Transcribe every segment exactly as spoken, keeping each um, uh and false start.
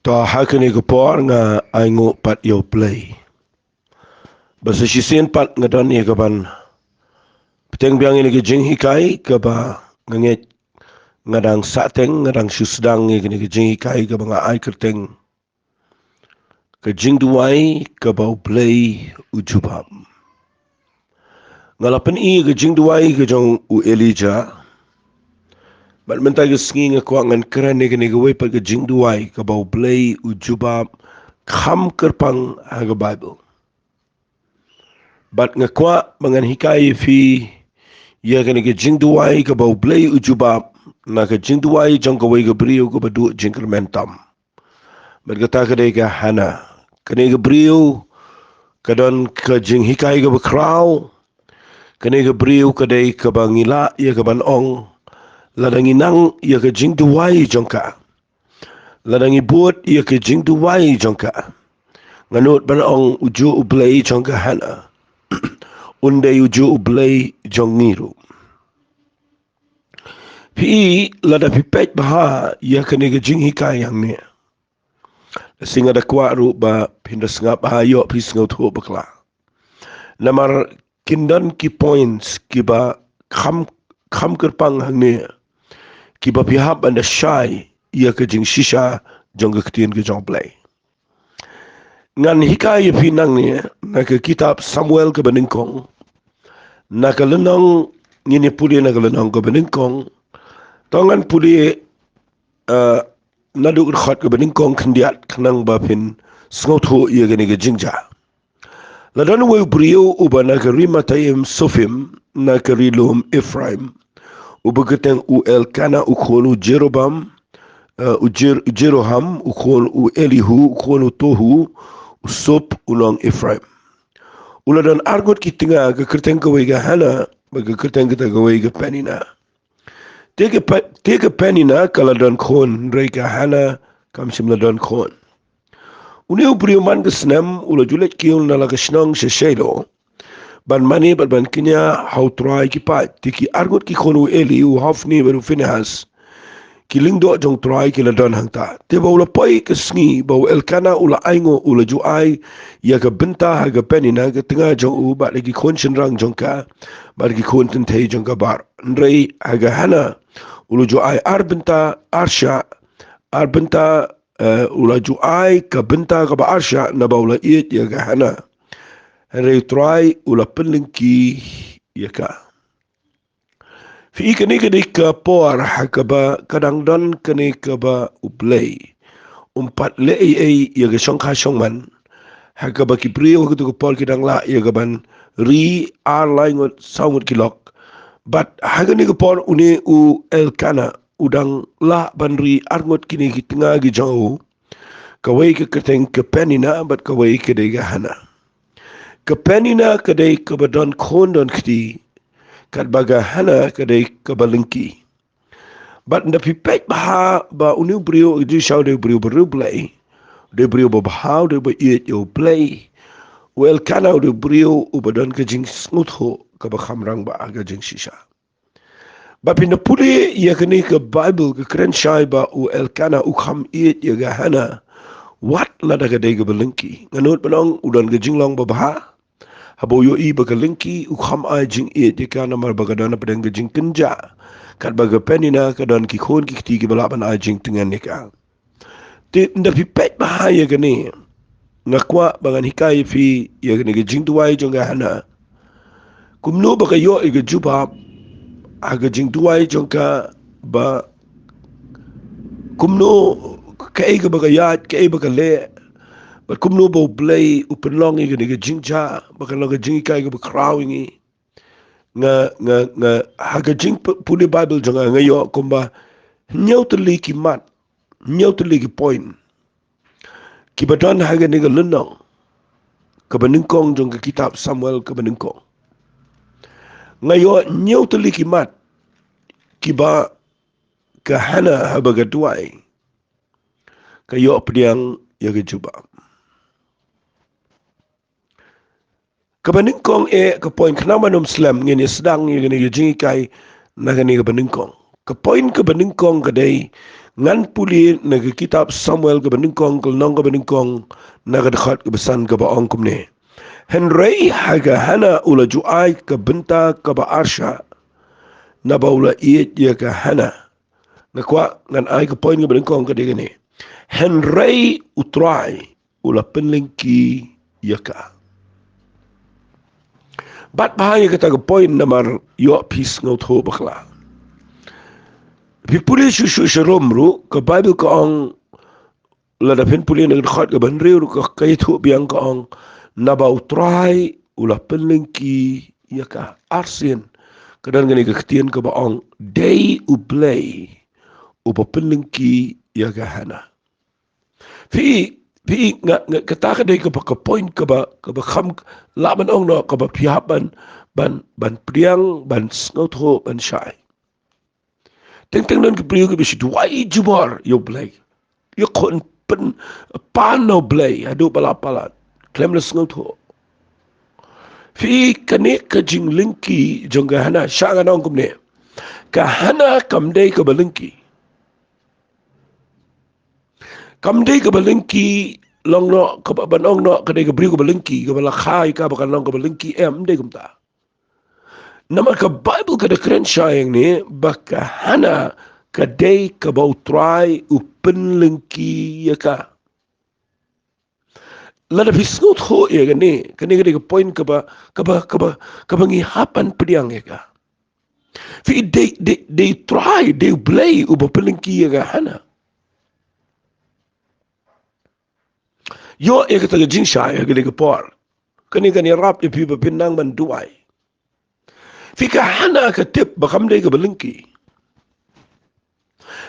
To ha kane ka por nga ainguh pat ïa U Blei. Ba sa shisien pat nga don ïa ka ban bteng biang ïa kane ka jinghikai kaba nga ngeit nga dang sah teng, nga dang shu sdang ïa kane ka jinghikai kaba nga ai kyrteng Ka Jingduwai Kaba U Blei U Jubab. Nga la pyni ïa ka jingduwai ka jong u Elijah. Bad mynta ka sngi nga kwah ngan kren ïa kane kawei pat ka jingduwai kaba U Blei u jubab kham kyrpang ha ka Baibl. Bad nga kwah ba ngan hikai ïa phi ïa kane ka jingduwai kaba U Blei u jubab na ka jingduwai jong kawei ka briew kaba duh jingkyrmen tam. Bad kata ka dei ka Hannah. Kane ka briew ka don ka jinghikai kaba khraw. Kane ka briew ka dei kaba ngi lah ïa ka ban ong, lada ngi nang ïa ka jingduwai jong ka, lada ngi bud ïa ka jingduwai jong ka, nga nud ban ong ujuh U Blei jong ka Hannah un dei ujuh U Blei jong ngi ruh. Phi i, lada phi peit bha ïa kane ka jinghikai hangne, lashai nga da kwah ruh ba phin da sngap bha ïoh phi sngewthuh bakla. Namar kin don ki points kiba kham, kham kyrpang hangne kiba phi hap ban da shai ïa ka jingshisha jong ka ktien ka jong U Blei. Ngan hikai ïa phi nangne na ka kitab Samuel kaba nyngkong, na ka lynnong, ngin ïa pule na ka lynnong kaba nyngkong. To ngan pule, eh, naduh ka dkhot kaba nyngkong khyndiat khnang ba phin sngewthuh ïa kane ka jingjia. La don uwei u briew uba na ka ri Mathaim Sophim, na ka ri lum Ephraim, uba kyrteng u Elkanah u khun u Jeroboam, eh, u Jer-, Jeroham u khun u Elihu u khun u Tohu, u Soph u nong Ephraim. U la don arngut ki tnga, ka kyrteng kawei ka Hannah bad ka kyrteng kata kawei ka Peninnah. Te ka Pe-, te ka Peninnah ka la don khun, hynrei ka Hannah kam shym la don khun. Une u briew man ka snem u la ju leit kiew na la ka shnong sha Shiloh ban mane bad ban kñia ha U Trai ki paid. Te ki arngut ki khun u Eli, u Hophni bad u Phinehas, ki lyngdoh jong U Trai, ki la don hangta. Te ba u la poi ka sngi ba u Elkanah u la ainguh, u la ju ai ïa ka bynta ha ka Peninnah ka tnga jong u bad ïa ki khun shynrang jong ka bad ki khun kynthei jong ka baroh. Hynrei ha ka Hannah u la ju ai ar bynta, ar shah, ar bynta, eh, u la ju ai ka bynta kaba ar shah naba u la ïeit ïa ka Hannah. Hynrei U Trai u la pynlyngkhi ïa ka. Phi i, kane ka dei ka por ha kaba ka dang don kane kaba U Blei um pat leh ei ei ïa ka shongkha shongman, ha kaba ki briew ha kato ka por ki dang lah ïa ka ban ri ar lai ngut saw ngut ki lok. Bad ha kane ka por une u Elkanah u dang lah ban ri ar ngut kine ki tnga ki jong u. Kawei ka kyrteng ka Peninnah bad kawei ka dei ka Hannah. Ka Peninnah ka dei kaba don khun don kti, katba ka Hannah ka dei kaba lyngkhi. Bad ynda phi peit bha ba une u briew, u dei sha u dei u briew ba rieh Blei, u dei u briew ba bha, u dei ba ïeit ïa U Blei. U Elkanah u dei u briew uba don ka jingsngewthuh kaba kham rangbah ha ka jingshisha. Ba phin da pule ïa kane ka Baibl ka kren shai ba u Elkanah u kham ïeit ïa ka Hannah wat lada ka dei kaba lyngkhi. Nga nud ban ong u don ka jinglong ba bha haba u ïohi ba ka lyngkhi, u kham ai jingïeit ïa ka namar ba ka don hapdeng ka jingkynjah. Katba ka Peninnah ka don ki khun ki kti kiba lah ban ai jingtngen ïa ka. Te ynda phi peit bha ïa kane, nga kwah ba ngan hikai ïa phi ïa kane ka jingduwai jong ka Hannah. Kumno ba ka ïoh ïa ka jubab ha ka jingduwai jong ka, ba kumno, kaei kaba ka ïaid, kaei ba ka leh, bad kumno ba U Blei u pynlong ïa kane ka jingjia ba kan long ka jinghikai kaba khraw ïa ngi. Nga, nga, nga, ha ka jingpule Baibl jong nga, nga ïoh kumba hynñiew tylli ki mat, hynñiew tylli ki point kiba don ha kane ka lynnong kaba nyngkong jong ka kitab Samuel kaba nyngkong. Nga ïoh hynñiew tylli ki mat kiba ka Hannah haba ka duwai ka ïoh pdiang ïa ka jubab. Kaba nyngkong, eh, ka point, khnang ban ym slem, ngin ïa sdang ïa kane ka jinghikai na kane kaba nyngkong. Ka point kaba nyngkong ka dei, Ngan pule na ka kitab Samuel kaba nyngkong, ka lynnong kaba nyngkong, na ka dkhot kaba san kaba ong kumne. Hynrei ha ka Hana u la ju ai ka bynta kaba arshah, naba u la ïeit ïa ka Hana. Nga kwah ngan ai ka point kaba nyngkong ka dei kane. Hynrei U Trai u la pynlyngkhi ïa ka. Bad bha ïa kata ka point namar ïoh phi sngewthuh bakla. Phi pule shuh shuh sha Rom ruh, ka Baibl ka ong, lada phin pule na ka dkhot kaba hynriew ruh ka, ka ïathuh biang ka ong, naba U Trai u la pynlyngkhi ïa ka. Arsien ka don kane ka ktien kaba ong, dei U Blei uba pynlyngkhi ïa ka Hana. Phi, phi, nga, nga, kata ka dei kaba, ka point kaba, kaba kham lah ban ong noh, kaba phi hap ban, ban, ban pdiang, ban sngewthuh, ban shai. Teng teng don ki briew kiba shu duwai jubor ïa U Blei, ïakhun pynban na U Blei haduh ba la palat, khlem la sngewthuh. Phi, kane ka jinglyngkhi jong ka Hana, sha nga ong kumne. Ka Hana kam dei kaba lyngkhi. Kam dei kaba lyngkhi long noh, kaba ban ong noh ka dei ka briew kaba lyngkhi, kaba la kha ïa ka ba kan long kaba lyngkhi, em, ym dei kumta. Namar ka Baibl ka da kren shai hangne ba ka Hana ka dei kaba U Trai u pynlyngkhi ïa ka. Lada phi sngewthuh ïa kane, kane ka dei ka point kaba, kaba, kaba, kaba ngi hap ban pdiang ïa ka. Phi, dei, dei, dei U Trai, dei U Blei uba pynlyngkhi ïa ka Hana. Ïoh ïa kata ka jingshai ha kane ka por. Kane kan ïarap ïa phi ba phin nang ban duwai. Phi, ka Hana ka tip ba kam dei kaba lyngkhi.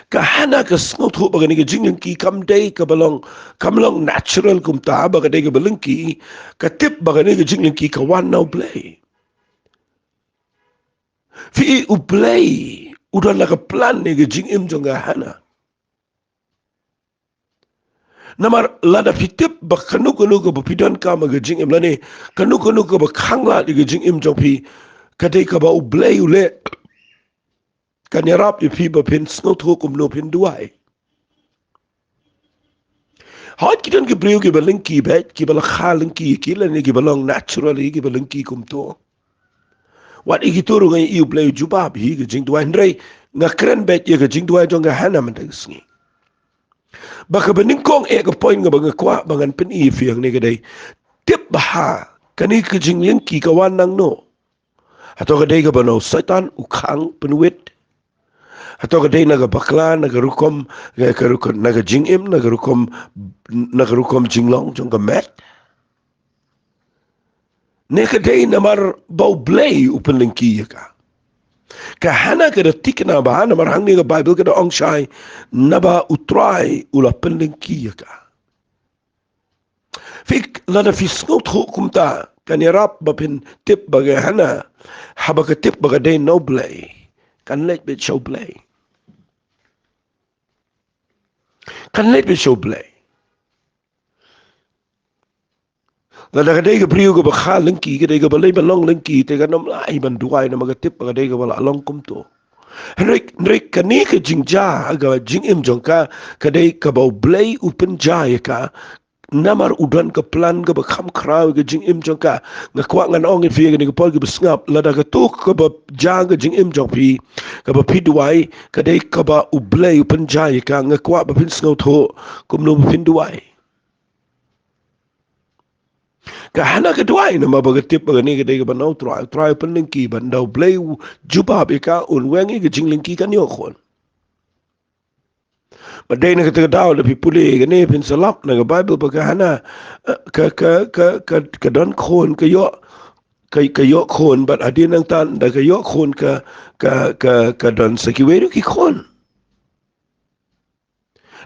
Ka Hana ka sngewthuh ba kane ka jinglyngkhi kam dei kaba long, kam long natural kumta, ba ka dei kaba lyngkhi. Ka tip ba kane ka jinglyngkhi ka wan na U Blei. Phi, U Blei u don la ka plan ïa ka jingim jong ka Hana. Namar lada phi tip ba kano kano kaba phi donkam ha ka jingim lane kano kano kaba khanglad ïa ka jingim jong phi, ka dei kaba U Blei u leh. Kan ïarap ïa phi ba phin sngewthuh kumno phin duwai. Hooid, ki don ki briew kiba lyngkhi beit, kiba la kha lyngkhi ïa ki lane kiba long naturally kiba lyngkhi kumto. Wat ïa kito ruh nga ïohi U Blei u jubab ïa ka jingduwai, hynrei nga kren beit ïa ka jingduwai jong ka Hana mynta ka sngi. Ba kaba nyngkong eh ka point kaba nga kwah ba ngan pyni ïa phi hangne ka dei, tip bha kane ka jinglyngkhi ka wan nangno. Hato ka dei kaba na u Soitan u khang pynwit? Hato ka dei na ka bakla, na ka rukom, ka, ka rukom, na ka jingim, na ka rukom, na ka rukom jinglong jong ka met? Ne ka dei namar ba U Blei u pynlyngkhi ïa ka? Ka Hana ka da thikna bha namar hangne ka Baibl ka da ong shai, naba U Trai u la pynlyngkhi ïa ka. Phi, lada phi sngewthuh kumta, kan ïarap ba phin tip ba ka Hana, haba ka tip ba ka dei na U Blei, kan leit beit sha U Blei. Kan leit beit sha U Blei. Lada ka dei ka briew kaba kha lyngkhi, ka dei kaba leit ban long lyngkhi, te kan ym lah ban duwai namar ka tip ba ka dei kaba la long kumto. Hynrei, hynrei kane ka jingjia ha ka jingim jong ka, ka dei kaba U Blei u pynjia ïa ka, namar u don ka plan kaba kham khraw ïa ka jingim jong ka. Nga kwah ngan ong ïa phi ha kane ka por kiba sngap, lada kato kaba jia ha ka jingim jong phi, kaba phi duwai, ka dei kaba U Blei u pynjia ïa ka, nga kwah ba phin sngewthuh kumno ba phin duwai. Ka Hana ka duwai namar ba ka tip ba kane ka dei kaba na U Trai, U Trai u pynlyngkhi, bad ynda U Blei u jubab ïa ka, un weng ïa ka jinglyngkhi, kan ïoh khun. Bad dei na kata ka daw lada phi pule kane phin sa lap na ka Baibl ba ka Hana, eh, ka, ka, ka, ka, ka don khun, ka ïoh, ka, ka ïoh khun, bad hadien nangta ynda ka ïoh khun ka, ka, ka, ka don sa kiwei ruh ki khun.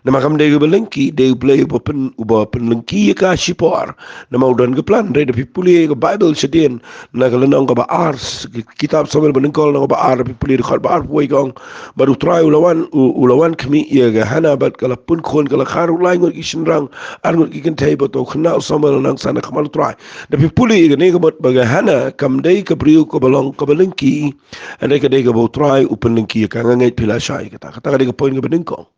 Namar kam dei kaba lyngkhi, dei U Blei uba pyn, uba pynlyngkhi ïa ka shipor. Namar u don ka plan, hynrei lada phi pule ka Baibl shadien, na ka lynnong kaba ar, ki-, kitab Samuel banyngkong lynnong kaba ar, lada phi pule dkhot ba arphew wei ka ong, bad U Trai u la wan, u, u la wan khmih ïa ka Hana bad ka la pun khun, ka la kha ruh lai ngut ki shynrang, ar ngut ki kynthei, bad uta u khynnah u Samuel u nang sah na khmat U Trai. Lada phi pule ïa kane ka mut ba ka Hana kam dei ka briew kaba long kaba lyngkhi, hynrei ka dei kaba U Trai u pynlyngkhi ïa ka. Nga ngeit phi la shai kata. Kata ka dei ka point kaba nyngkong.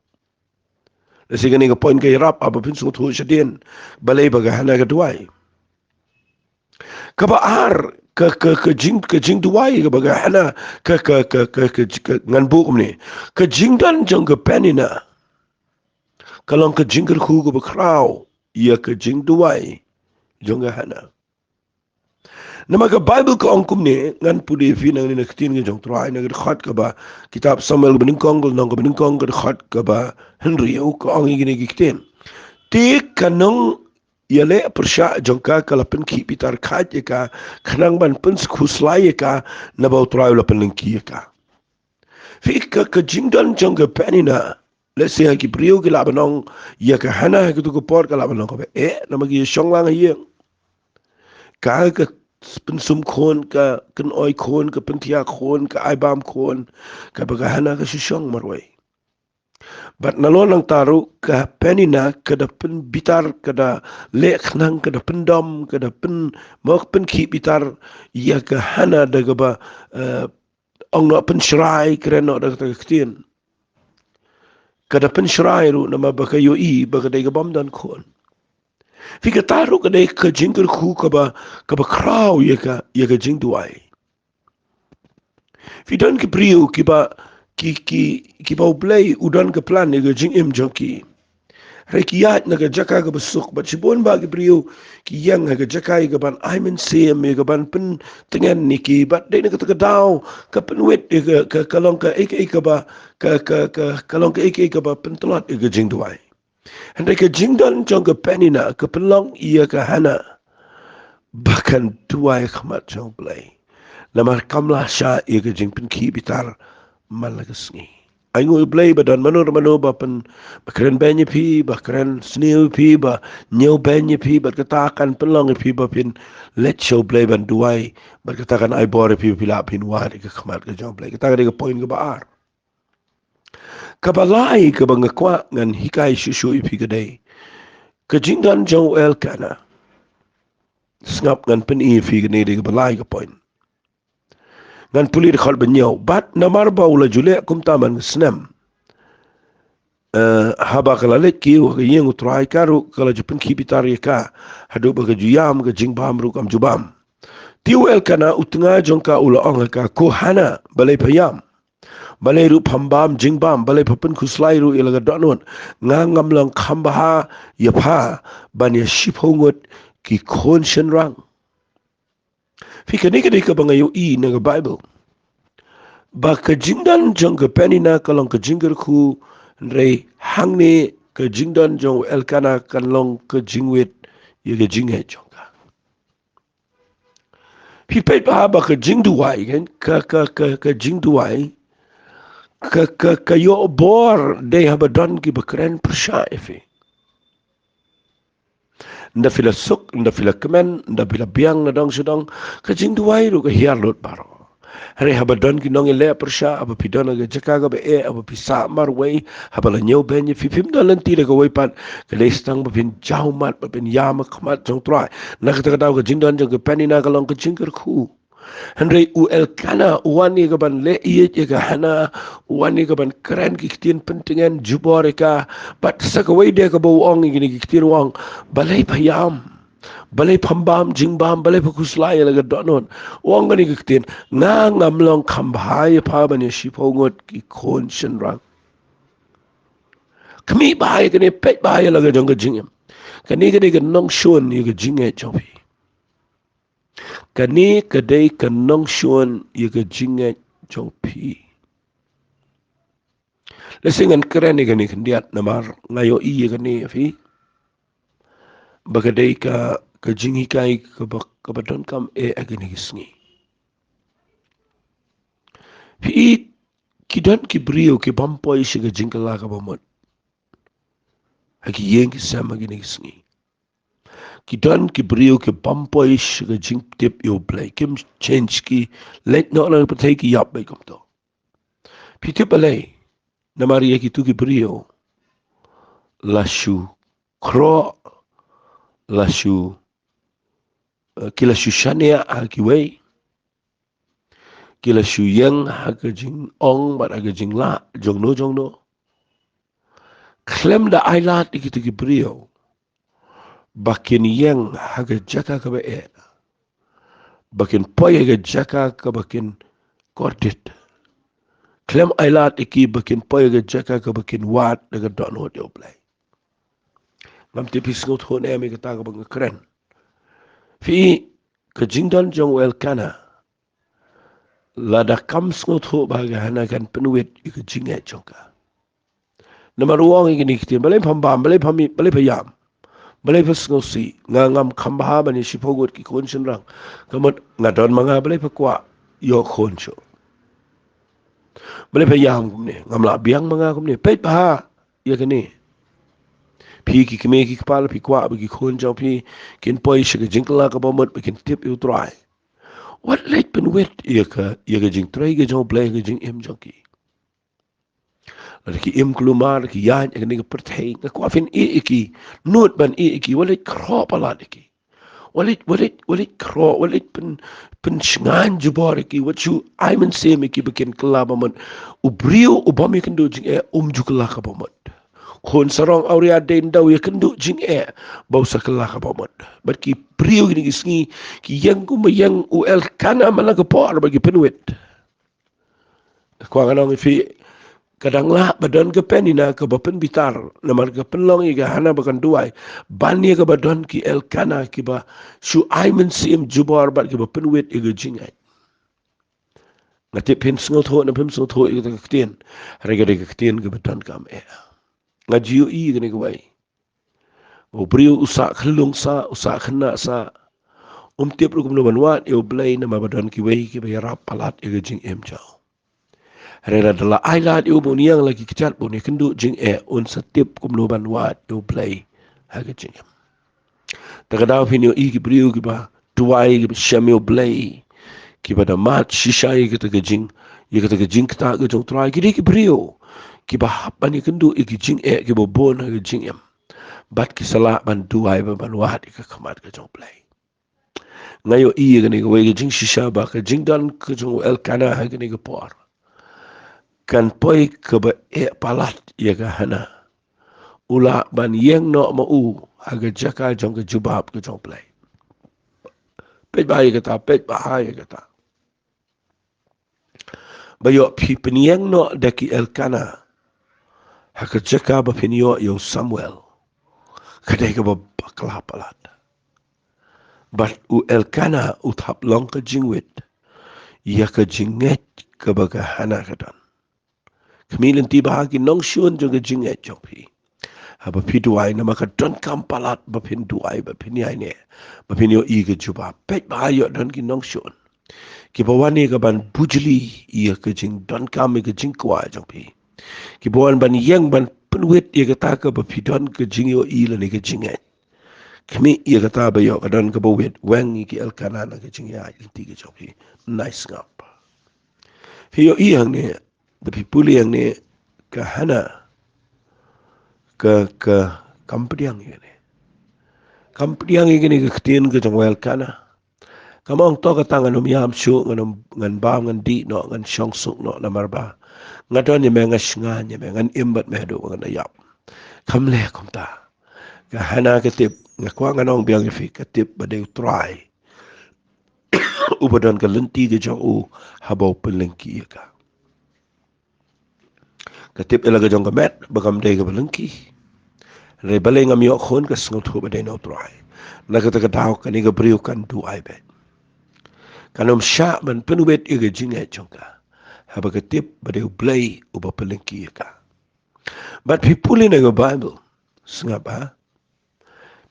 Lehse kane ka point ka ïarap haba phin sngewthuh shadien balei ba ka Hana ka duwai. Kaba ar, ka, ka, ka jing, ka jingduwai kaba ka Hana, ka, ka, ka, ka, ka, ka, ngan buh kumne. Ka jingdon jong ka Penina ka long ka jingkyrkhu kaba khraw ïa ka jingduwai jong ka Hana. Namar ka Baibl ka ong kumne, ngan pule ïa phi nangne na ka ktien ka jong U Trai, na ka dkhot kaba, kitab Samuel kaba nyngkong, ka lynnong kaba nyngkong, ka dkhot kaba hynriew, ka ong ïa kine ki ktien. Te ka nongïaleh pyrshah jong ka ka la pynkhih bitar khaid ïa ka, khnang ban pynkhuslai ïa ka, naba U Trai u la pynlyngkhi ïa ka. Phi, ka, ka jingdon jong ka Penina, lehse ha ki briew ki lah ban ong, ïa ka Hana ha katu ka por ka lah ban ong kaba eh, namar ki shong lang ha ïing. Ka, ka pynsum khun, ka kynoi khun, ka pynthiah khun, ka ai bam khun, kaba ka Hana ka shu shong marwei. Bad nalor nangta ruh ka Penina ka da pynbitar, ka da leh khnang, ka da pyndom, ka da pyn, mo, ka pynkhih bitar ïa ka Hana da kaba, eh, ong noh pynshrai, kren noh da kata ka ktien. Ka da pynshrai ruh namar ba ka ïohi ba ka dei ka bym don khun. Phi, kata ruh ka dei ka jingkyrkhu kaba, kaba khraw ïa ka, ïa ka jingduwai. Phi, don ki briew kiba, ki, ki, kiba U Blei u don ka plan ïa ka jingim jong ki. Hynrei ki ïaid na ka jaka kaba suk, bad shibun bah ki briew ki ïeng ha ka jaka ïa kaban ai mynsiem, ïa kaban pyntngen ïa ki, bad dei na kata ka daw ka pynwit ïa ka, ka, ka long kaei kaei kaba, ka, ka, ka, ka long kaei kaei kaba pyntlot ïa ka jingduwai. Hynrei ka jingdon jong ka Penina ka pynlong ïa ka Hana ba kan duwai ha khmat jong U Blei. Namar kam lah shah ïa ka jingpynkhih bitar man la ka sngi. Ai nguh ïa U Blei ba don mano mano ba pyn, ba kren beiñ ïa phi, ba kren sniew ïa phi, ba ñiewbeiñ ïa phi, bad kata kan pynlong ïa phi ba phin leit sha U Blei ban duwai, bad kata kan ai bor ïa phi ba phi lah phin wad ïa ka khmat ka jong U Blei. Kata ka dei ka point kaba ar. Kaba lai kaba nga kwah ngan hikai shuh shuh ïa phi ka dei ka jingdon jong u Elkana. Sngap, ngan pyni ïa phi kane, dei kaba lai ka point. Ngan pule dkhot ba hynñiew. Bad namar ba u la ju leh kumta man ka snem, eh, haba ka la leit kiew ha ka ïing U Trai, ka ruh ka la ju pynkhih bitar ïa ka, haduh ba ka ju ïam, ka jingbam ruh kam ju bam. Te u Elkana u tnga jong ka u la ong ha ka, Ko Hana, balei pha ïam? Balei ruh pham bam jingbam, balei pha pynkhuslai ruh ïa la ka dohnud? Nga ngam long kham bha ïa pha ban ïa shiphew ngut ki khun shynrang. Phi, kane ka dei kaba nga ïohi na ka Baibl ba ka jingdon jong ka Penina ka long ka jingkyrkhu, hynrei hangne ka jingdon jong u Elkana kan long ka jingwit ïa ka jingngeit jong ka. Phi peit bha ba ka jingduwai, kan, ka, ka, ka, ka jingduwai ka, ka, ka ïoh bor dei haba don kiba kren pyrshah ïa phi. Ynda phi la suk, ynda phi la kmen, ynda phi la biang na dong sha dong, ka jingduwai ruh ka hiar lut baroh. Hynrei haba don ki nongïaleh pyrshah, haba phi don ha ka jaka kaba eh, haba phi sah marwei, haba la ñiewbeiñ ïa phi, phim don lynti da kawei pat, ka dei tang ba phin jaw mat, ba phin ïam ha khmat jong U Trai. Na kata ka daw ka jingdon jong ka Penina ka long ka jingkyrkhu. Hynrei u Elkana u wan ïa kaban leh ïeit ïa ka Hana, u wan ïa kaban kren ki ktien pyntngen jubor ïa ka. Bad sa kawei de kaba u ong ïa kine ki ktien, u ong, balei pha ïam? Balei pham bam jingbam, balei pha khuslai ïa la ka dohnud? U ong kane ki ktien, nga ngam long kham bha ïa pha ban ïa shiphew ngut ki khun shynrang. Khmih bha ïa kane, peit bha ïa la ka jong ka jingim. Kane ka dei ka nongshun ïa ka jingngeit jong phi. Kane ka dei ka nongshun ïa ka jingngeit jong phi. Lehse ngan kren ïa kane khyndiat namar nga ïohi ïa kane, phi, ba ka dei ka, ka jinghikai kaba, kaba donkam eh ha kine ki sngi. Phi, ki don ki briew ki bym poi sha ka jingkylla kaba mut ha ki ïing ki sem ha kine ki sngi. Ki don ki briew ki bym poi sha ka jingtip ïa U Blei, kim change, ki leit noh na pyrthei, ki ïap beit kumto. Phi tip balei? Namar ïa kitu ki briew la shu khroh, la shu, eh, ki la shu shaniah ha kiwei. Ki la shu ïeng ha ka jingong bad ha ka jinglah jongno jongno. Khlem da ai lad ïa kita ki briew ba kin ïeng ha ka jaka kaba eh, ba kin poi ha ka jaka kaba kin kordit. Khlem ai lad ïa ki ba kin poi ha ka jaka kaba kin wad da ka dohnud ïa U Blei. Ngam tip phi sngewthuh ne em ïa kata kaba nga kren. Phi, ka jingdon jong u Elkanah, lada kam sngewthuh ba ka Hannah kan pynwit ïa ka jingeh jong ka. Namar u ong ïa kine ki ktien, balei pham bam, balei pham ï, balei pha ïam, balei pha sngewsih, nga ngam kham bha ban ïa shiphew ngut ki khun shynrang. Ka mut nga don ma nga, balei pha kwah ïoh khun shuh. Balei pha ïam kumne, ngam lah biang ma nga kumne, peit bha ïa kane. Phi ki kmie ki kpa, phi kwah ba ki khun jong phi kin poi sha ka jingkylla kaba mut, ba kin tip ïa U Trai. Wat leit pynwit ïa ka, ïa ka jingtrei ka jong U Blei ha ka jingim jong ki. Lada ki im kulmar, ki ïaid ha kane ka pyrthei, nga kwah phin ïeh ïa ki, nud ban ïeh ïa ki, wat leit khroh palat ïa ki. Wat leit, wat leit, wat leit khroh, wat leit pyn, pynshngaiñ jubor ïa ki, wat shu ai mynsiem ïa ki ba kin kylla ba mut. U briew u bym ïakynduh jingeh um ju kylla kaba mut. Khun sarong awria dei ynda u ïakynduh jingeh ba u sa kylla kaba mut. Bad ki briew kine ki sngi ki ïeng kumba ïeng u Elkanah man la ka por bad ki pynwit. Kwah ngan ong ïa phi, ka dang lah ba don ka Peninnah kaba pynbitar, namar ka pynlong ïa ka Hannah ba kan duwai, ban ïa kaba don ki Elkanah kiba shu ai mynsiem jubor bad kiba pynwit ïa ka jingngeit. Nga tip phin sngewthuh ne phim sngewthuh ïa kata ka ktien, hynrei ka dei ka ktien kaba donkam eh. Nga ju ïohi ïa kane kawei. U briew u sah khyllung sah, u sah khynnah sah, um tip ruh kumno ban wad ïa U Blei namar ba don kiwei kiba ïarap palat ïa ka jingim jong u. Hynrei lada la ai lad ïa u ba un ïeng la ki kjat ba un ïakynduh jingeh, un sa tip kumno ban wad ïa U Blei ha ka jingim. Te ka daw phin ïohi ki briew kiba duwai, kiba shem ïa U Blei, kiba da mad shisha ïa kata ka jing, ïa kata ka jingktah ka jong U Trai, ki dei ki briew kiba hap ban ïakynduh ïa ki jingeh kiba bun ha ka jingim. Bad ki sa lah ban duwai bad ban wad ïa ka khmat ka jong U Blei. Nga ïohi ïa kane kawei ka jingshisha ba ka jingdon ka jong u Elkanah ha kane ka por kan poi kaba eh palat ïa ka Hannah. U lah ban ïeng noh ma u ha ka jaka jong ka jubab ka jong U Blei. Peit bha ïa kata, peit bha ïa kata. Ba ïoh phi pynïeng noh da ki Elkanah ha ka jaka ba phin ïoh ïa u Samuel, ka dei kaba bakla palat. Bad u Elkanah u thap long ka jingwit ïa ka jingngeit kaba ka Hannah ka don. Khmih lynti bha ki nongshun jong ka jingngeit jong phi. Haba phi duwai, namar ka donkam palat ba phin duwai, ba phin ïaineh, ba phin ïohi ka jubab. Peit bha, ïoh don ki nongshun kiba wan ïa ka ban bujli ïa ka jingdonkam, ïa ka jingkwah jong phi. Kiba wan ban ïeng ban pynwit ïa kata kaba phi don ka jingïohi lane ka jingngeit. Khmih ïa kata ba ïoh ka don kaba wit weng ïa ki Elkanah na ka jingïaid lynti ka jong phi. Nai sngap. Phi ïohi hangne, da phi pule hangne, ka Hannah ka, ka kam pdiang ïa kane. Kam pdiang ïa kane ka ktien ka jong u Elkanah. Kam ong to kata ngan ym ïam shuh, ngan ym, ngan bam, ngan dih noh, ngan shong suk noh namar ba nga don ïa me, nga shngaiñ ïa me, ngan im bad me haduh ba ngan da ïap. Kam leh kumta. Ka Hannah ka tip, nga kwah ngan ong biang ïa phi, ka tip ba dei U Trai uba don ka lynti ka jong u haba u pynlyngkhi ïa ka. Ka tip ïa la ka jong ka met ba kam dei kaba lyngkhi. Hynrei balei ngam ïoh khun, ka sngewthuh ba dei na U Trai. Na kata ka daw kane ka briew kan duwai beit. Kan ym shah ban pynwit ïa ka jingngeit jong ka, haba ka tip ba dei U Blei uba pynlyngkhi ïa ka. Bad phi pule na ka Baibl, sngap bha.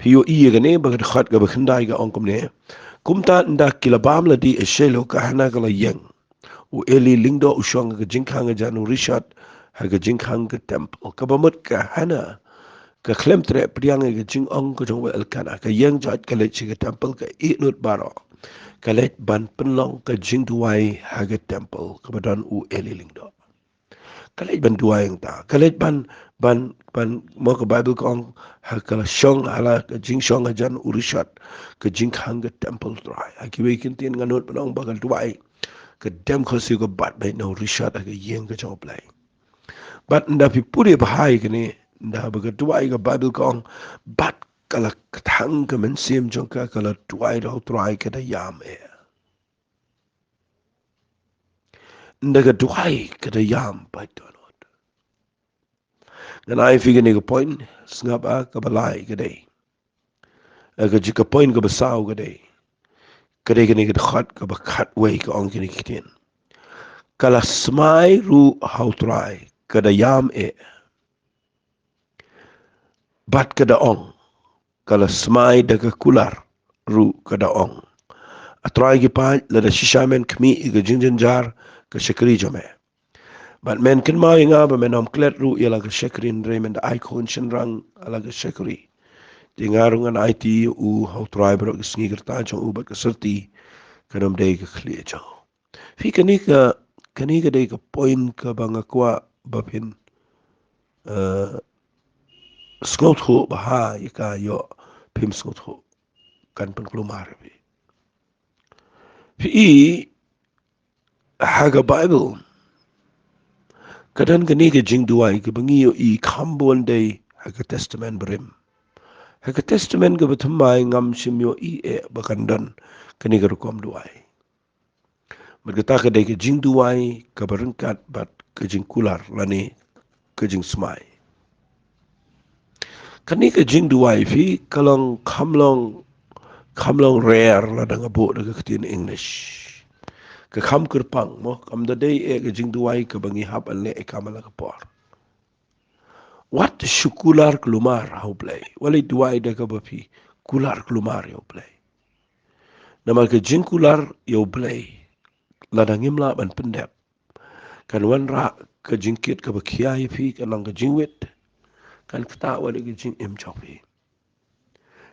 Phi ïohi ïa kane ba ka dkhot kaba khyndai ka ong kumne. Kumta ynda ki la bam lade ha Shiloh, ka Hannah ka la ïeng. U Eli lyngdoh u shong ha ka jingkhang hajan u rishot ha ka jingkhang ka templ. Kaba mut ka Hannah ka khlem treh pdiang ïa ka jingong ka jong u Elkanah, ka ïeng jot ka leit sha ka templ, ka ïehnoh baroh. Ka leit ban pynlong ka jingduwai ha ka templ kaba don u Eli lyngdoh. Ka leit ban duwai hangta. Ka leit ban, ban, ban, mo ka Baibl ka ong, ha ka la shong, ha la ka jingshong hajan u rishot, ka jingkhang ka templ Trai. Ha kiwei ki ktien nga nud ban ong ba ka duwai ka dem khyndiat ka bat beit na u rishot ha ka ïing ka jong U Blei. Bad ynda phi pule bha ïa kane, Ynda ba ka duwai ka Baibl ka ong, bad ka la kthang ka mynsiem jong ka, ka la duwai da u Trai ka da ïam eh. Ynda ka duwai ka da ïam, paid dohnud. Ngan ai phi kane ka point, sngap a, kaba lai ka dei. Eh, ka ji ka point kaba saw ka dei. Ka dei kane ka dkhot kaba khatwei ka ong kine ki ktien. Ka la smai ruh ha u Trai, ka da ïam eh. Bad ka da ong, ka la smai da ka kular ruh ka da ong. A Trai ki paid, lada shisha men khmih ïa ka jingjynjar ka shakri jong me, bad men kynmaw ïa nga ba men ym klet ruh ïa la ka shakri, hynrei men da ai khun shynrang ha la ka shakri, te nga ruh ngan aiti ïa u ha u Trai baroh ki sngi ka rta jong u, bad ka syrti kan ym dei ka khlieh jong u. Phi, kane ka, kane ka dei ka point kaba nga kwah ba phin, eh, sngewthuh bha ïa ka, ïoh phim sngewthuh, kan pynkulmar ïa phi. Phi i, ha ka Baibl ka don kane ka jingduwai kaba ngi ïohi kham bun dei ha ka Testament Barim. Ha ka Testament kaba thymmai ngam shym ïohi eh ba kan don kane ka rukom duwai. Bad kata ka dei ka jingduwai kaba ryngkat bad ka jingkular lane ka jingsmai. Kane ka jingduwai, phi, ka long, kham long, kham long rare lada nga buh da ka ktien English. Ka kham kyrpang, mo, kam da dei eh ka jingduwai kaba ngi hap ban leh ïa ka man la ka por. Wat shu kular kulmar ha u Blei. Wat leit duwai da kaba phi kular kulmar ïa u Blei. Namar ka jingkular ïa u Blei, lada ngim lah ban pyndep, kan wanrah ka jingkit kaba khia ïa phi, kan long ka jingwit, kan ktah wat ïa ka jingim jong phi.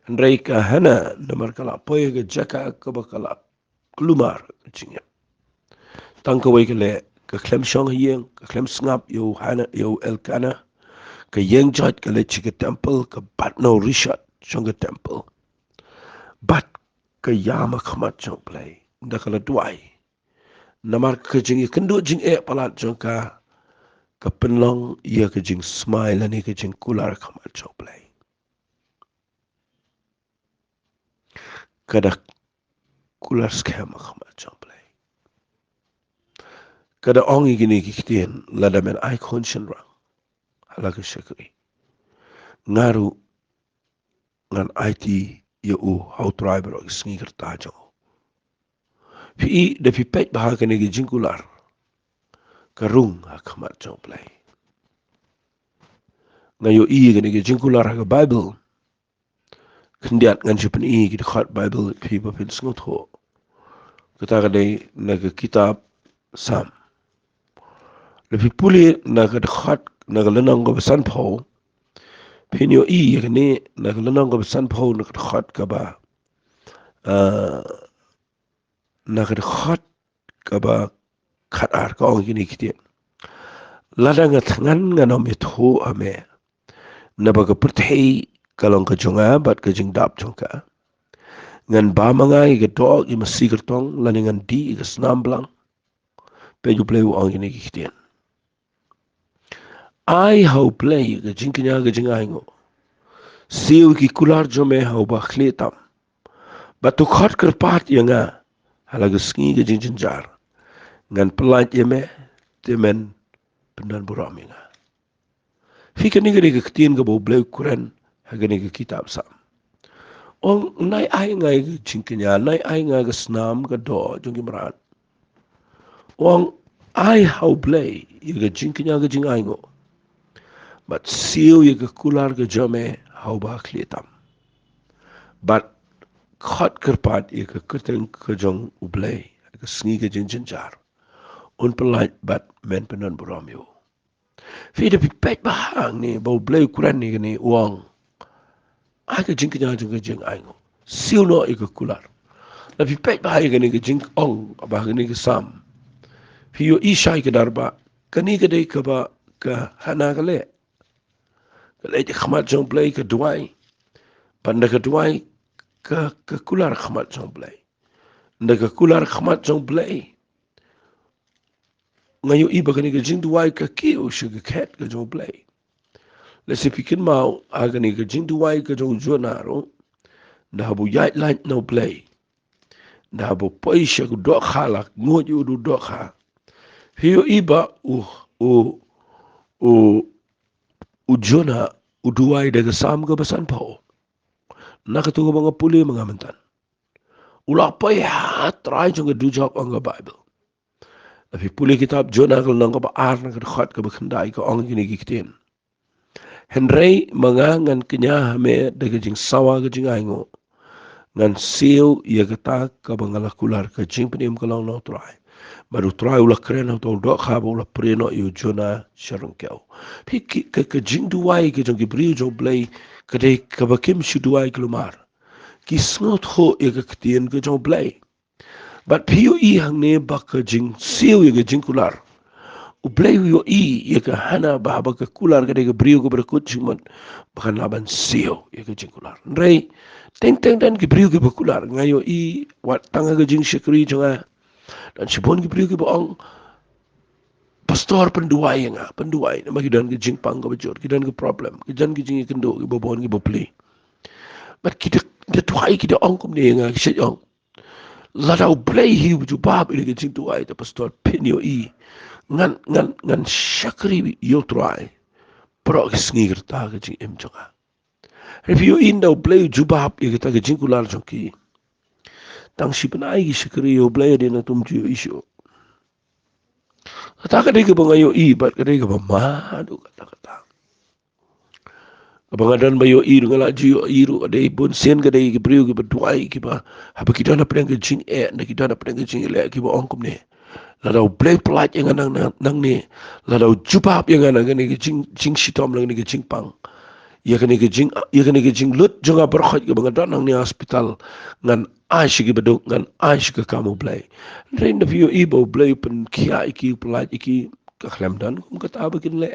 Hynrei ka Hana, namar ka la poi ha ka jaka kaba ka la kulmar ka jingim, tang kawei ka leh, ka khlem shong ha ïing, ka khlem sngap ïa u Hana, ïa u Elkana. Ka ïeng joit, ka leit sha ka temple, ka bat na u rishot shong ka temple. Bad ka ïam ha khmat jong u Blei da ka la duwai. Namar ka jingïakynduh jingeh palat jong ka, ka pynlong ïa ka jingsmai lane ka jingkular ha khmat jong u Blei. Ka da kular skhem ha khmat jong u Blei. Ka da ong ïa kine ki ktien, lada men ai khun shynrang ha la ka shakri, nga ruh ngan aiti ïa u ha u Trai baroh ki sngi ka rta jong u. Phi i, da phi peit bha ha kane ka jingkular, ka rung ha khmat jong u Blei. Nga ïohi ïa kane ka jingkular ha ka Baibl. Khyndiat ngan shu pyni ïa ki dkhot Baibl ïa phi ba phin sngewthuh. Kata ka dei na ka kitab Salm. Lada phi pule na ka dkhot, na ka lynnong kaba sanphew, phin ïohi ïa kane, na ka lynnong kaba sanphew, na ka dkhot kaba, ah, na ka dkhot kaba khatar, ka ong kine ki ktien: Lada nga thngan, ngan ym ïathuh ha me, naba ka pyrthei ka long ka jong nga bad ka jingdap jong ka. Ngan bam ha nga ïa ka doh ki masi kyrtong, lane ngan dih ïa ka snam blang. Peit, u Blei u ong kine ki ktien. Ai ha u Blei ka jingkñia ka jingainguh. Siew ki kular jong me ha uba khlieh tam. Bad to khot kyrpad ïa nga ha la ka sngi ka jingjynjar. Ngan pyllait ïa me, te men pyndonburom ïa nga. Phi, kane ka dei ka ktien kaba u Blei u kren ha kane ka kitab Salm. Ong, nai ai nga ïa ka jingkñia, nai ai nga ka snam ka doh jong ki mrad. Ong, ai ha u Blei ïa ka jingkñia ka jingainguh. Bad siew ïa ka kular ka jong me ha uba khlieh tam. Bad khot kyrpad ïa ka kyrteng ka jong u Blei ha ka sngi ka jingjynjar. Un pyllait bad men pyndonburom ïa u. Phi, da phi peit bha hangne ba u Blei u kren ïa kane, u ong, ai ka jingkñia jong ka jingainguh. Siew noh ïa ka kular. Da phi peit bha ïa kane ka jingong ba ha kane ka Salm, phi ïohi shai kdar ba kane ka dei kaba ka Hana ka leh. Ka leit ha khmat jong u Blei ka duwai. Bad da ka duwai ka, ka kular ha khmat jong u Blei. Da ka kular ha khmat jong u Blei, nga ïohi ba kane ka jingduwai ka kiew sha ka khet ka jong u Blei. Lehse phi kynmaw ha kane ka jingduwai ka jong u Jonah ruh, da haba u ïaid lait na U Blei, da haba u poi sha ka dohkha, la nguid ïa u da u dohkha. Phi ïohi ba u, u, u, u Jonah u duwai da ka Salm kaba sanphew. Na kato kaba nga pule ma nga mynta, u la poi ha trai jong ka dujok, ong ka Baibl. Lada phi pule kitab Jonah ka lynnong kaba ar, na ka dkhot kaba khyndai, ka ong kine ki ktien: Hynrei ma nga ngan kñia ha me da ka jingsawa ka jingainguh, ngan siew ïa kata kaba nga la kular. Ka jingpynim ka long na U Trai. Bad U Trai u la kren ha uta u dohkha bad u la pyrshah noh ïa u Jonah sha ryngkew. Phi, ki, ka, ka jingduwai ka jong ki briew jong U Blei ka dei kaba kim shu duwai kulmar. Ki sngewthuh ïa ka ktien ka jong U Blei. Bad phi ïohi hangne ba ka jingsiew ïa ka jingkular, U Blei u ïohi ïa ka Hannah ba haba ka kular ka dei ka briew kaba da kut jingmut, ba kan lah ban siew ïa ka jingkular. Hynrei teng teng don ki briew kiba kular. Nga ïohi wat tang ha ka jingshakri jong nga, don shibun ki briew kiba ong, "Pastor, pynduwai ïa nga, pynduwai." Namar ki don ka jingpang kaba jur, ki don ka problem, ki don ka jingïakynduh kiba bun kiba pli. Bad ki da, da duwai, ki da ong kumne ïa nga, ki shait ong, "Lada U Blei hi u jubab ïa ka jingduwai, te Pastor, phin ïohi ngan, ngan, ngan shakri ïa U Trai baroh ki sngi." Kata ka jingim jong nga. Hynrei phi ïohi, ynda U Blei u jubab ïa kata ka jingkular jong ki, tang shi bnai ki shakri ïa U Blei, hadien nangta um ju ïohi shuh. Kata ka dei kaba nga ïohi bad ka dei kaba mad, kata, kata. Kaba nga don ba ïohi ruh, nga la ju ïohi ruh, ka dei bunsien ka dei ki briew kiba duwai, kiba, haba ki don hapdeng ka jingeh, ynda ki don hapdeng ka jingeh, kiba ong kumne: "Lada U Blei u pyllait ïa nga nang, nang, nangne, lada u jubab ïa nga na kane ka jing, jingshitom, na kane ka jingpang, ïa kane ka jing, ïa kane ka jinglut jong nga baroh kaba nga don hangne ha hospital, ngan ai sha kiba duk, ngan ai sha ka kam U Blei." Hynrei ynda phi ïohi ba U Blei u pynkhiah ïa ki, u pyllait ïa ki, ka khlem don kum kata ba kin leh.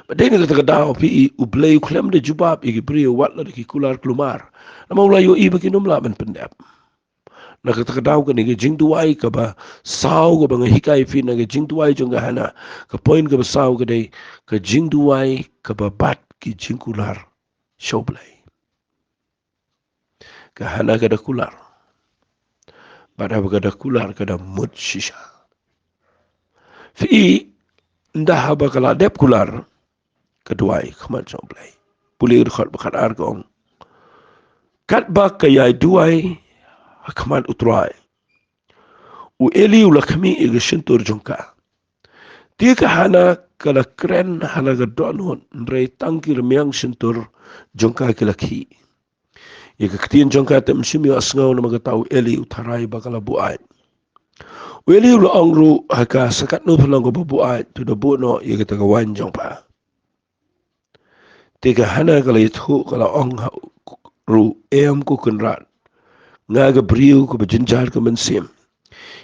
Bad dei na kata ka daw phi ïohi U Blei u khlem da jubab ïa ki briew wat la da ki kular kulmar. Namar u la ïohi ba kin ym lah ban pyndep. Na kata ka daw kane ka jingduwai kaba saw kaba nga hikai phi na ka jingduwai jong ka Hannah, ka point kaba saw ka dei ka jingduwai kaba bat ki jingkular sha U Blei. Ka Hannah ka da kular. Bad haba ka da kular ka da mut shisha. Phi ïohi, ynda haba ka la dep kular, ka duwai ha khmat jong U Blei. Pule ka dkhot ba khatar, ka ong: Katba ka ïai duwai ha khmat U Trai, u Eli u la khmih ïa ka shyntur jong ka. Te ka Hannah ka la kren ha la ka dohnud, hynrei tang ki rmiang shyntur jong ka ki la khih. Ïa ka ktien jong ka te ym shym ïohsngew, namar kata u Eli u tharai ba ka la buaid. U Eli u la ong ruh ha ka: Sa katno phi long kaba buaid, to da buh noh ïa kata ka waiñ jong pha. Te ka Hannah ka la ïathuh, ka la ong ruh: Em ko Kynrad, nga ka briew kaba jynjar ka mynsiem.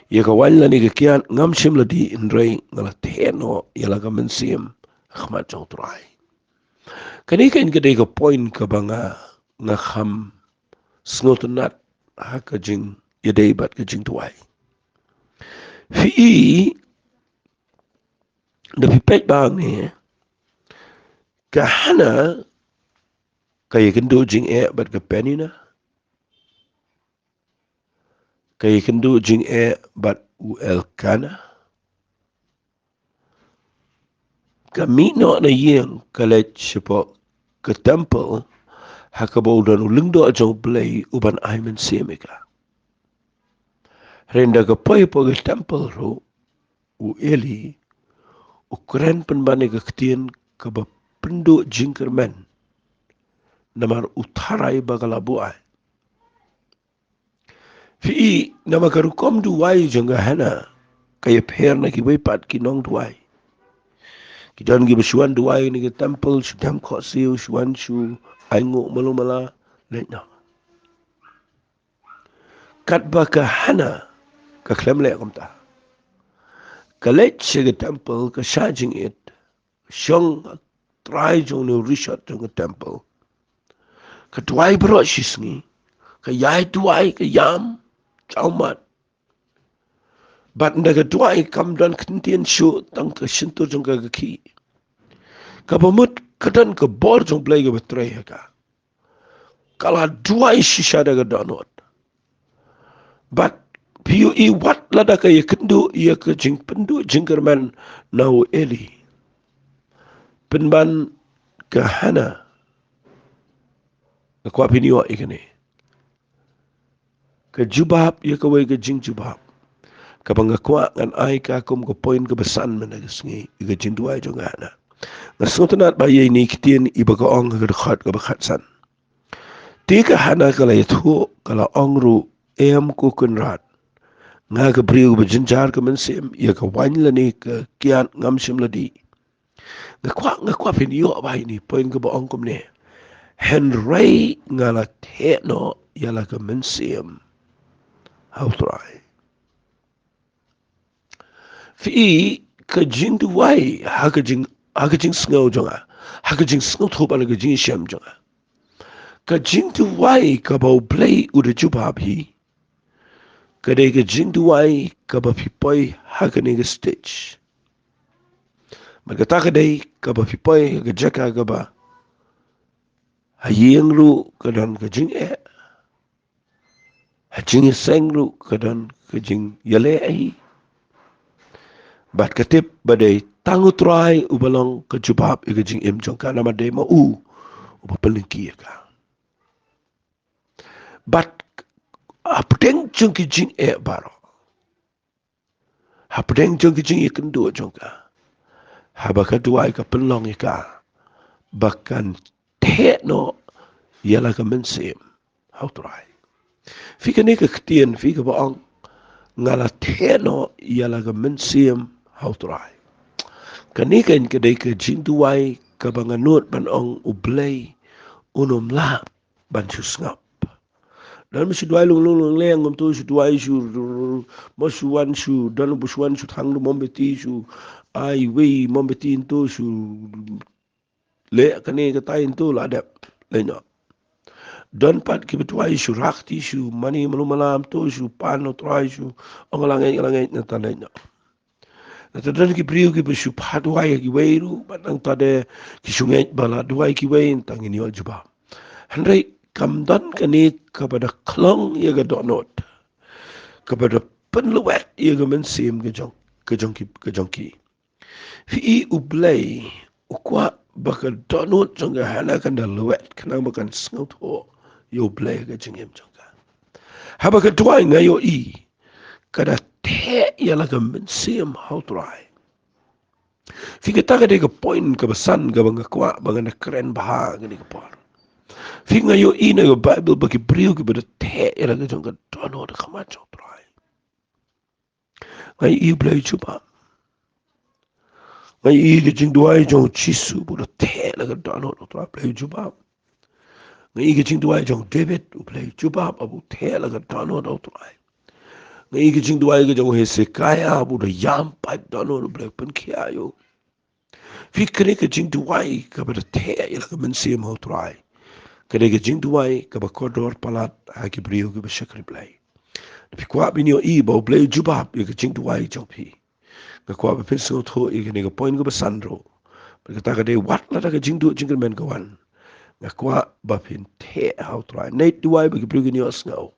Ïa ka waiñ lane ka kiad ngam shym la dih, hynrei nga la theh noh ïa la ka mynsiem ha khmat jong U Trai. Kane ka, ka dei ka point kaba nga, nga kham sngewtynnat ha ka jingïadei bad ka jingduwai. Phi ïohi, ynda phi peit ba hangne, ka Hannah ka ïakynduh jingeh bad ka Peninnah, ka ïakynduh jingeh bad u Elkanah. Ka mih noh na ïing, ka leit shapoh ka temple, ha kaba u don u lyngdoh jong U Blei u ban ai mynsiem ïa ka. Hynrei ynda ka poi hapoh ka temple ruh, u Eli u kren pynban ïa ka ktien kaba pynduh jingkyrmen, namar u tharai ba ka la buaid. Phi ïohi, namar ka rukom duwai jong ka Hannah ka ïapher na kiwei pat ki nongduwai. Ki don kiba shu wan duwai na ka temple, shu dem khohsiew, shu wan shu ainguh malu mala, leit noh. Katba ka Hannah ka khlem leh kumta. Ka leit sha ka temple, ka shah jingit, shong ha trai jong une u rishot jong ka temple. Ka duwai baroh shisngi, ka ïai duwai, ka ïam, jawmat. Bad ynda ka duwai kam don kyntien shuh, tang ka shyntur jong ka ka khih. Kaba mut ka don ka bor jong U Blei kaba trei ha ka. Ka la duwai shisha da ka dohnud. Bad phi ïohi wat lada ka ïakynduh ïa ka jingpynduh jingkyrmen na u Eli, pynban ka Hana, nga kwah phin ïohi ïa kane. Ka jubab ïa kawei ka jingjubab kaba nga kwah ngan ai ka kum ka point kaba san mynta ka sngi, ïa ka jingduwai jong ka Hana. Nga sngewtynnat ba ïa ine i ktien iba ka ong ha ka dkhot kaba khatsan. Te ka Hana ka la ïathuh, ka la ong ruh, em ko Kynrad, nga ka briew kaba jynjar ka mynsiem, ïa ka waiñ lane ka kiad ngam shym la dih. Nga kwah, nga kwah phin ïoh ba ine i point kaba ong kumne. Hynrei nga la theh noh ïa la ka mynsiem ha U Trai. Phi i, ka jingduwai ha ka jing, ha ka jingsngew jong nga, ha ka jingsngewthuh bad ha ka jingshem jong nga, ka jingduwai kaba U Blei u da jubab hi, ka dei ka jingduwai kaba phi poi ha kane ka stage. Bad kata ka dei kaba phi poi ha ka jaka kaba ha ïing ruh ka don ka jingeh, ha jingïaseng ruh ka don ka jingïaleh hi. Bad ka tip ba dei tang U Trai uba long ka jubab ïa ka jingim jong ka, namar dei ma u uba pynlong ïa ka. Bad hapdeng jong ki jingeh baroh, hapdeng jong ki jingïakynduh jong ka, haba ka duwai ka pynlong ïa ka ba kan theh noh ïa la ka mynsiem ha U Trai. Phi, kane ka ktien phi kaba ong, nga la theh noh ïa la ka mynsiem ha U Trai, kane kan ka dei ka jingduwai kaba nga nud ban ong U Blei un ym lah ban shu sngap. Don ba shu duwai lung lung lung leng, ngam to shu duwai shu, mo shu wan shu, don ba shu wan shu thang da mombeti shu, ai wei mombeti, to shu leh kane katai, to la dep leh noh. Don pat kiba duwai shu rak ti shu mane malu malam, to shu pan U Trai shu ong nga la ngeit, nga la ngeit, nangta leh noh. Nangta don ki briew kiba shu phah duwai ha kiwei ruh, bad nangta de ki shu ngeit ba la duwai kiwei, nangta ngin ïoh jubab. Hynrei kam don kane kaba da khlong ïa ka dohnud, kaba da pynlwet ïa ka mynsiem ka jong, ka jong ki, ka jong ki. Phi i, U Blei u kwah ba ka dohnud jong ka Hana kan da lwet khnang ba kan sngewthuh ïa U Blei ha ka jingim jong ka. Haba ka duwai, nga ïohi ka da theh ïa la ka mynsiem ha U Trai. Phi, kata ka dei ka point kaba san kaba nga kwah ba ngan da kren bha ha kane ka por. Phi, nga ïohi na ka Baibl ba ki briew kiba da theh ïa la ka jong ka dohnud ha khmat jong U Trai, nga ïohi U Blei u jubab. Nga ïohi ka jingduwai jong u Jisu ba u da theh la ka dohnud ha U Trai, U Blei u jubab. Nga ïohi ka jingduwai jong u David, U Blei u jubab, ba u theh la ka dohnud ha U Trai. Nga ïohi ka jingduwai ka jong u Hesekiah ba u da ïam pat dohnud, U Blei u pynkhiah ïa u. Phi, kane ka jingduwai kaba da theh ïa la ka mynsiem ha U Trai, ka dei ka jingduwai kaba kordor palat ha ki briew kiba shakri Blei. Phi kwah ban ïohi ba U Blei u jubab ïa ka jingduwai jong phi, nga kwah ba phin sngewthuh ïa kane ka point kaba san ruh. Bad kata ka dei, wat lada ka jingduh jingkyrmen ka wan, nga kwah ba phin theh ha U Trai. Nai duwai ba ki briew kin ïohsngew,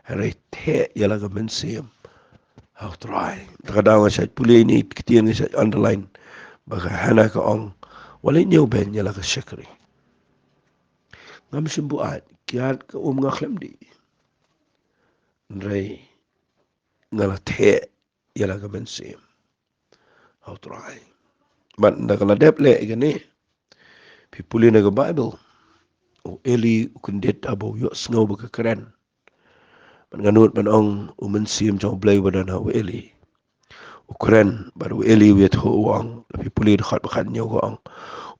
hynrei theh ïa la ka mynsiem ha U Trai. Te ka daw nga shait pule ine i ktien, nga shait underline, ba ka Hana ka ong, wat leit ñiewbeiñ ïa la ka shakri. Ngam shym buaid, kiad ka um nga khlem dih, hynrei nga la theh ïa la ka mynsiem ha U Trai. Bad ynda ka la dep leh ïa kane, phi pule na ka Baibl, u Eli u kyndit haba u ïohsngew ba ka kren. Bad nga nud ban ong, u Mynsiem jong U Blei uba don ha u Eli u kren, bad u Eli u ïathuh u ong, lada phi pule dkhot ba khathynñiew ka ong,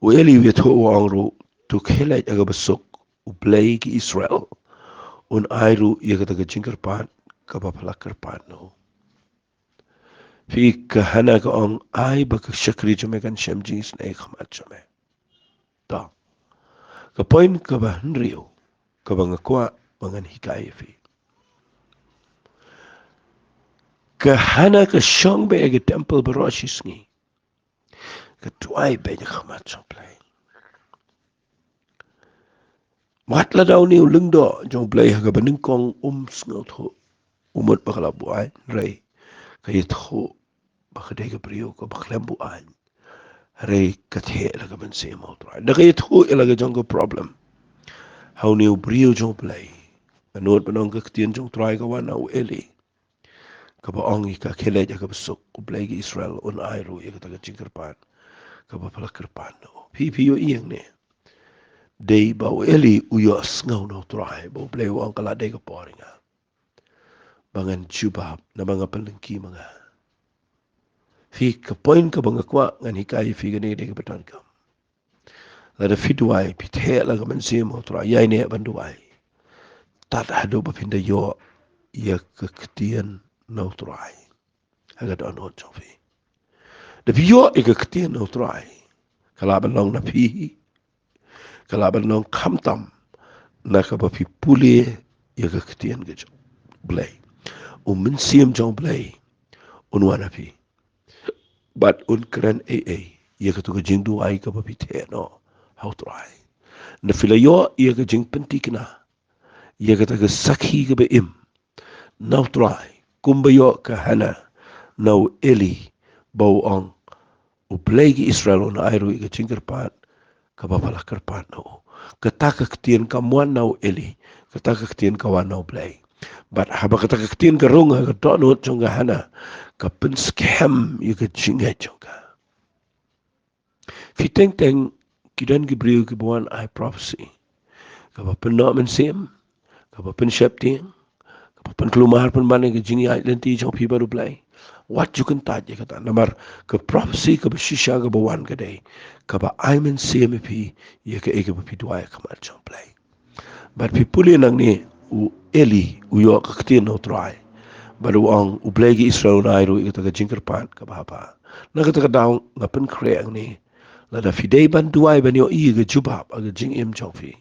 u Eli u ïathuh u ong ruh, to khie leit ha kaba suk, U Blei ki Israel un ai ruh ïa kata ka jingkyrpad kaba phi la kyrpad noh. Phi, ka Hana ka ong, ai ba ka shakri jong me kan shem jingisynei ha khmat jong me. To, ka point kaba hynriew kaba nga kwah ba ngan hikai ïa phi. Ka Hana ka shong beit ha ka temple baroh shi sngi, ka duwai beit ha khmat jong U Blei. Wat lada une u lyngdoh jong U Blei ha kaba nyngkong um sngewthuh, u mut ba ka la buain, hynrei ka ïathuh ba ka dei ka briew kaba khlem buain, hynrei ka theh la ka mynsiem ha U Trai. Da ka ïathuh ïa la ka jong ka problem ha une u briew jong U Blei, ka nud ban ong ka ktien jong U Trai ka wan na u Eli, kaba ong ïa ka, khie leit ha kaba suk, U Blei ki Israel un ai ruh ïa kata ka jingkyrpad kaba phi la kyrpad noh. Phi, phi ïohi hangne, dei ba u Eli u ïohsngew na U Trai ba U Blei u ong ka la dei ka por ïa nga ba ngan jubab, namar nga pynlong ki ma nga. Phi, ka point kaba nga kwah ngan hikai ïa phi kane ka dei kaba donkam. Lada phi duwai, phi theh la ka mynsiem ha U Trai, ïaineh ban duwai, tad haduh ba phin da ïoh ïa ka ktien na U Trai ha ka dohnud jong phi. Da phi ïoh ïa ka ktien na U Trai, ka lah ban long na phi, ka lah ban long khamtam na kaba phi pule ïa ka ktien ka jong U Blei. U Mynsiem jong U Blei un wan ha phi bad un kren ei ei ïa katu ka jingduwai kaba phi theh noh ha U Trai. Da phi la ïoh ïa ka jingpynthikna ïa kata ka sakhi kaba im na U Trai, kumba ïoh ka Hana na u Eli, ba u ong, U Blei ki Israel un ai ruh ïa ka jingkyrpad kaba phi la kyrpad noh. Kata ka ktien kam wan na u Eli, kata ka ktien ka wan na U Blei. Bad haba kata ka ktien ka rung ha ka dohnud jong ka Hana, ka pynskhem ïa ka jingngeit jong ka. Phi, teng teng ki don ki briew kiba wan ai prophecy kaba pynnoh mynsiem, kaba pynsheptieng, kaba pynkulmar pynban ïa ka jingïaid lynti jong phi bad U Blei. Wat ju kyntait ïa kata, namar ka prophecy kaba shisha kaba wan ka dei kaba ai mynsiem ïa phi ïa kaei kaba phi duwai ha khmat jong U Blei. Bad phi pule nangne, u Eli u ïoh ka ktien na U Trai, bad u ong, U Blei ki Israel un ai ruh ïa kata ka jingkyrpad kaba ha bha. Na kata ka daw nga pynkhreh hangne, lada phi dei ban duwai ban ïohi ïa ka jubab ha ka jingim jong phi,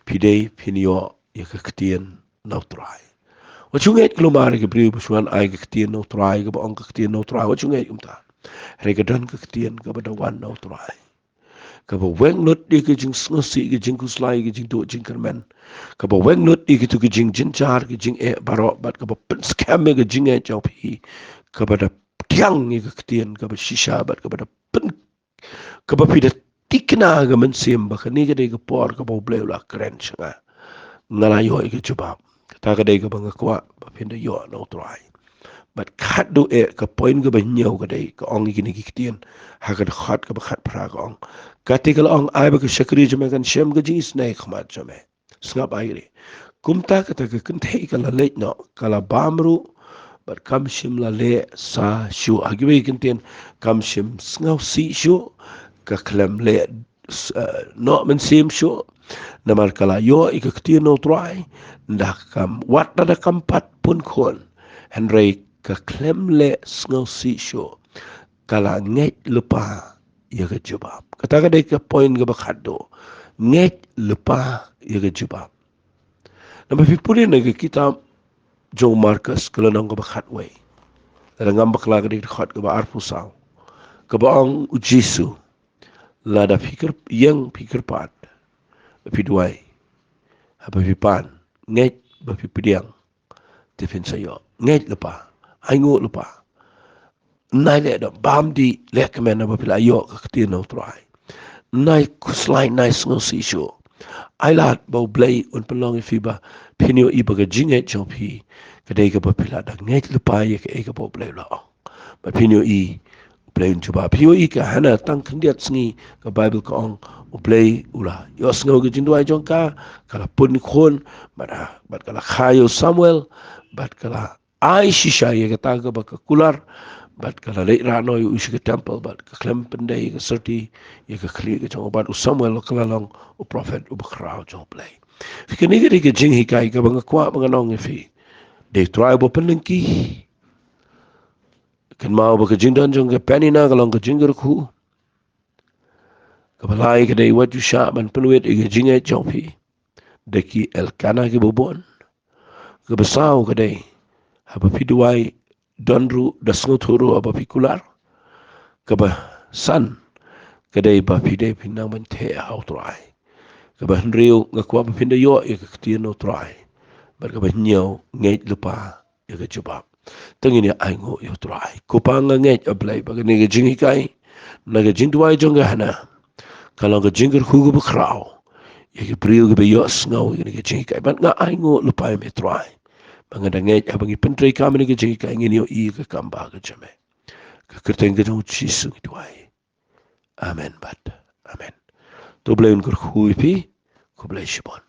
phi dei phin ïoh ïa ka ktien na U Trai. Wat ju ngeit kulmar ïa ki briew ba shu wan ai ka ktien na U Trai, kaba ong ka ktien na U Trai, wat ju ngeit kumta. Hynrei ka don ka ktien kaba da wan na U Trai, kaba weng lut ïa ka jingsngewsih, ka jingkhuslai, ka jingduh jingkyrmen, kaba weng lut ïa kitu ki jingjynjar, ki jingeh baroh, bad kaba pynskhem ïa ka jingngeit jong phi, kaba da pdiang ïa ka ktien kaba shisha, bad kaba da pyn, kaba phi da tikna ha ka mynsiem ba kane ka dei ka por kaba U Blei u la kren sha nga, nga la ïoh ïa ka jubab. Kata ka dei kaba nga kwah ba phin da ïoh na U Trai. Bad khatduh eh, ka point kaba hynñiew ka dei, ka ong ïa kine ki ktien ha ka dkhot kaba khatphra, ka ong, kata ka la ong, ai ba ka shakri jong me kan shem ka jingisynei ha khmat jong me. Sngap, ai re. Kumta kata ka kynthei ka la leit noh, ka la bam ruh, bad kam shym la leh sa shuh. Ha kiwei ki kyntien, kam shym sngewsih shuh, ka khlem leh s-, eh, noh mynsiem shuh. Namar ka la ïoh ïa ka ktien na U Trai, da kam, wat lada kam pat pun khun, hynrei ka khlem leh sngewsih shuh, ka la ngeit lypa ïa ka jubab. Kata ka dei ka point kaba khatduh. Ngeit lypa ïa ka jubab. Namar phi pule na ka kitab jong u Markos, ka lynnong kaba khatwei, lada ngam bakla ka dei ka dkhot kaba arphew saw, kaba ong u Jisu, lada phi kyrp-, ïeng phi kyrpad, phi duwai, haba phi pan, ngeit ba phi pdiang, te phin sa ïoh. Ngeit lypa, ainguh lypa. Nai leh da bam dih, leh kmen, haba phi la ïoh ka ktien na U Trai. Nai khuslai, nai sngewsih shuh. Ai lad ba U Blei un pynlong ïa phi ba phin ïohi ba ka jingngeit jong phi ka dei kaba phi la da ngeit lypa ïa kaei kaba U Blei u la ong. Bad phin ïohi U Blei un jubab. Phi ïohi ka Hana, tang khyndiat sngi ka Baibl ka ong, U Blei u la ïohsngew ka jingduwai jong ka, ka la pun khun, bad, bad ka la kha ïa u Samuel, bad ka la ai shisha ïa kata kaba ka kular, bad ka la leit rah noh ïa u sha ka temple, bad ka khlem pyndei ka syrti ïa ka khlieh ka jong u, bad u Samuel ka la long u prophet uba khraw jong U Blei. Phi, kane ka dei ka jinghikai kaba nga kwah ba ngan ong ïa phi. Dei U Trai uba pynlong ki. Kynmaw ba ka jingdon jong ka Penina ka long ka jingkyrkhu. Kaba lai ka dei, wat ju shah ban pynwit ïa ka jingngeit jong phi da ki Elkana kiba bun. Kaba saw ka dei, haba phi duwai, don ruh, da sngewthuh ruh haba phi kular. Kaba san ka dei ba phi dei phin nang ban theh ha U Trai. Kaba hynriew, nga kwah ba phin da ïoh ïa ka ktien U Trai. Bad kaba hynñiew, ngeit lypa ïa ka jubab. Te ngin ïa ainguh ïa U Trai. Ko Pa, nga ngeit, A Blei, ba kane ka jinghikai, na ka jingduwai jong ka Hana, ka long ka jingkyrkhu kaba khraw ïa ki briew kiba ïohsngew ïa kane ka jinghikai. Bad nga ainguh lypa ïa me Trai, ba ngi da ngeit, haba ngi pyntreikam ïa kane ka jinghikai, ngin ïohi ïa ka kam ba ka jong me. Ha ka kyrteng ka jong U Jisu ngi duwai. Amen bad amen. To U Blei un kyrkhu ïa phi. Khublei shibun.